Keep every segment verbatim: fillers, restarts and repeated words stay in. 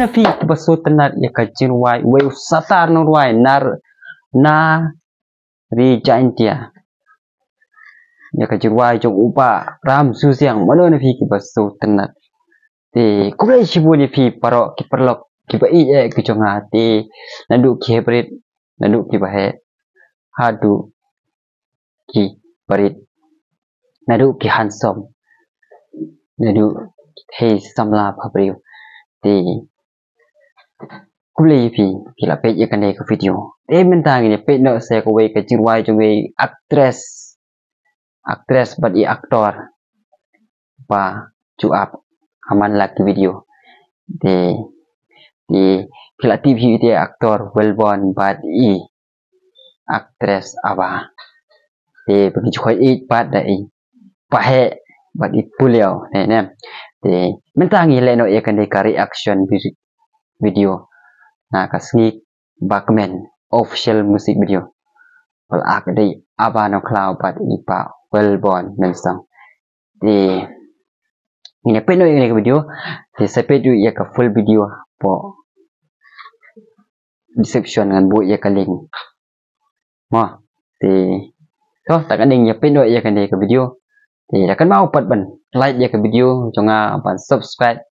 Na phi kiba sngewtynnat ïa ka jingrwai wei u satar nongrwai nar na ri Jaintia. Ïa ka jingrwai jong u Bah Ram Susiang, mano na phi kiba sngewtynnat. Te khublei shibun ïa phi baroh ki paralok kiba ïeit ki jong nga, te naduh ki heh barit, naduh kiba heh haduh ki barit, naduh ki handsome, naduh ki thei samla bhabriew. Te khublei ïa phi, phi la peit ïa kane ka video. Te mynta ngin ïa peit noh sa kawei ka jingrwai jong wei actress, actress bad i actor ba ju ap ha man la ki video. Te, te phi la tip hi te actor Wellborn bad i actress Ava. Te ba ki ju khot ïeit pat da i Paheh bad i Puliaw ne ne. Te mynta ngi leh noh ïa kane ka reaction vi-, video na ka sngi ba kmen, official music video. Ba la ak da i Ava Nongkhlaw bad i Bah Wellborn Mensong. Te ngin ïa peit noh ïa kane ka video. Te sa peit ïa ka full video hapoh description ngan buh ïa ka link. Mo, te to, ta ka ding ïa peit noh ïa kane ka video. Te la kynmaw pat ban like ïa ka video jong nga, ban subscribe.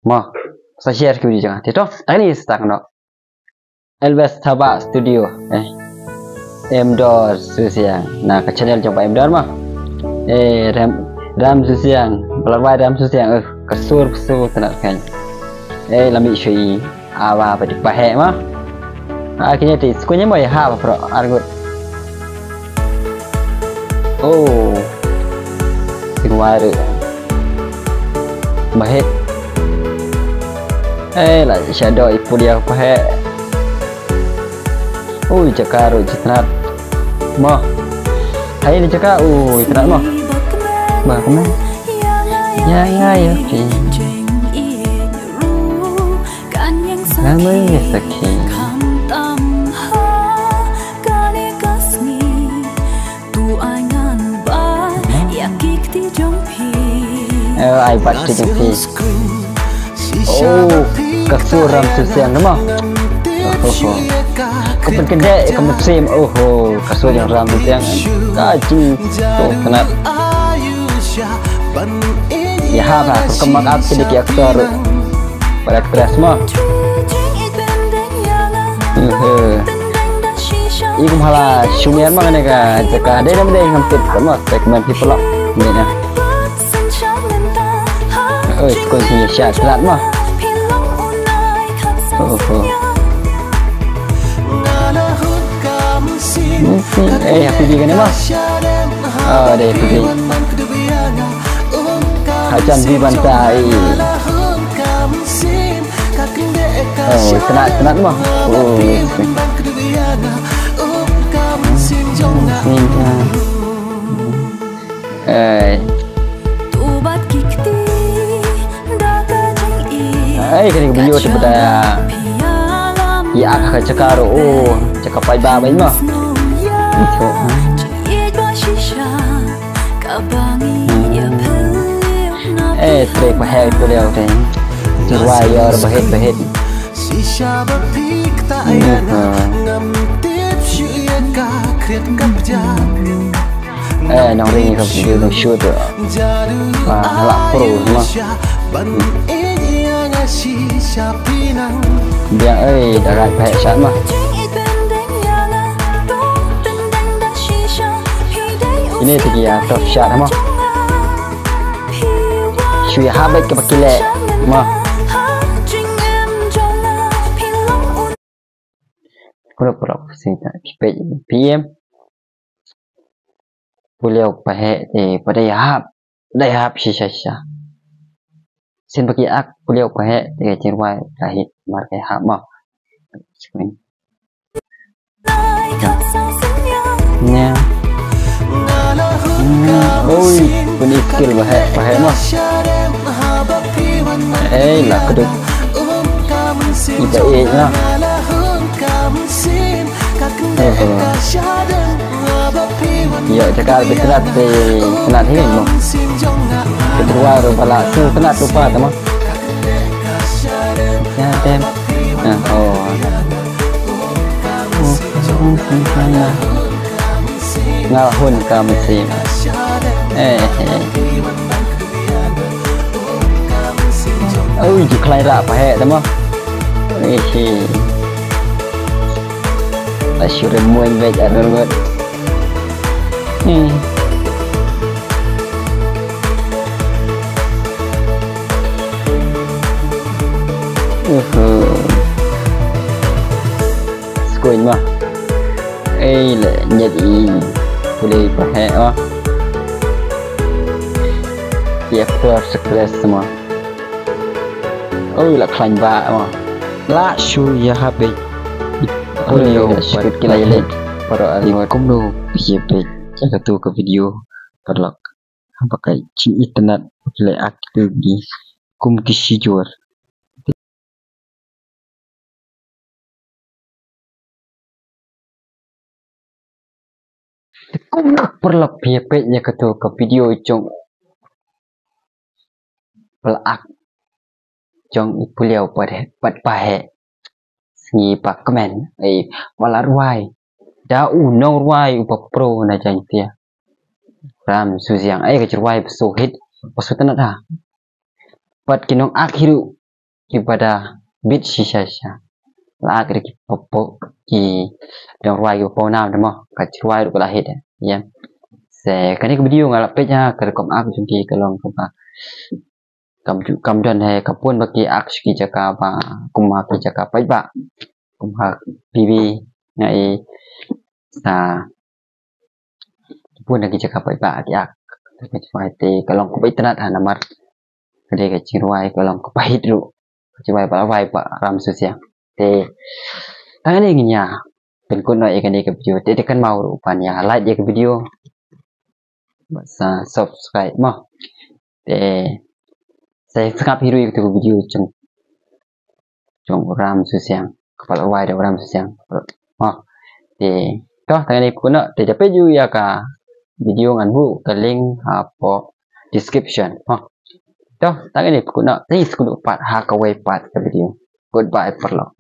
Mo, sa share ka video jong nga. Te to, ta ka ding sa tang noh. Elvis Thabah Studio, eh, Emdor Susiang. Na ka channel jong Bah Emdor mo. Eh, Ram, Ram Susiang, ba la rwai Ram Susiang, eh, ka sur, sur tynnat kan. Eh, la mih shuh i Ava bad i Paheh mo. Ah, kine te sku ne mo ïa ha ba pro argut. Oh. Tin wai ruh. Paheh. Eh, la shadow i Puliaw Paheh. Ui, jaka ruh jitrad. Mo. Hai ni jaka, ui, jitrad mo. Ba kena. Ya, ya, ya, okey. Lama ya sakhi. Eh, ai bat ti jong phi. Oh, ka sur Ram Susiang mo. Oh, oh, oh. Ka pynkyndeh ka mynsiem. Oh, oh, ka sur jong Ram Susiang. Ka jingthoh tynnat. Ïa ha ka, ka mak ap ki dei ki actor. Para actress mo. Ehe. I kum hala shu mian ma kane ka jaka dei nam dei ngam tip ka ma segment hi pula. Ni na. Oi, kon si sha tlat ma. Oh, oh. Eh, happy bi kane ma. Oh, dei happy bi. Hajan bi ban tai. Oh, kena, kena ma. Oh. Eh. Ai, kane ka video te bada. Ïa ka jaka ruh, oh, jaka paidbah ba ïa ma. Ito. Eh, trei pahek tu dia, trei. Jiwa yor bahit bahit. Eh, nong ring ka video nong shoot. Ah, hala pro ma. Biang, eh, da rai pahek shot ma. Ini tiki ya top shot ma. Shui habet ke pakile ma. Kuro kuro sing ta pipet P M. Puliau pahek te pada ya hap, da ya hap shisha shisha. Sin baki ak puliau pahek te ka chirwai lahit mar ka hap ma. Screen. Nya. Hmm, oi, pun skill pahek, pahek ma. Eh, la keduk. Ita eh na. Eh, eh. Yo, cakap lebih kerat di kerat ni mo. Kedua tu pala tu kerat tu pa tu mo. Goddamn. Ah, oh. Nga la hun ka mynsiem. Eh, eh. Ui, ju khlaiñ rah pa heh te mo. Eh, eh. La shu rem muaiñ beit ar ngut. Hmm. Uhu. Skuin ma. Ei le nyet i. Pule pa heh o. Ïa khlor sekles ma. Oi la khlaiñ ba ma. La shu ïa hapei. Oi la shu kut ki la ïa leit. Para angot. Kumno ïa pei. Ïa katu ka video. Paralok. Haba ka jingïeit itynnad ki la ak tu ki kum ki shijur. Te kumno paralok phi ïa peit ïa katu ka video jong ba la ak jong i Pulio pat, pat pa heh. Sngi ba kmen, ei, ba la rwai da u nongrwai uba pro na Jaiñtia, Ram Susiang, ei, ka jingrwai ba sngewhit, ba sngewtynnat ha. Bad ki nongak hi ruh kiba da bit shisha shisha. La ak da ki paw, ki nongrwai kiba paw nam te mo, ka jingrwai ruh ka la hit, ïa. Te kane ka video nga la peit ha ka rukom ak jong ki ka long kaba kam ju, kam don hi, ka bun ba ki ak sha ki jaka ba kum ha ki jaka paidbah, kum ha P B, nga i sa bun ha ki jaka paidbah ki ak. Te ka jingrwai te ka long kaba itynnad ha namar ka dei ka jingrwai ka long kaba hit ruh, ka jingrwai ba la rwai Bah Ram Susiang. Te tang kane ngin ïa pynkut noh ïa kane ka video, te te kynmaw ruh ban ïa like ïa ka video bad sa subscribe mo. Te sa sngap hi ruh ïa katu ka video jong, jong Ram Susiang, kaba la rwai da Ram Susiang mo. Te to tang kane pynkut noh, te ja peit ju ïa ka video ngan buh ka link hapoh description mo. To tang kane pynkut noh, te sngewbha pat ha kawei pat ka video. Goodbye paralok.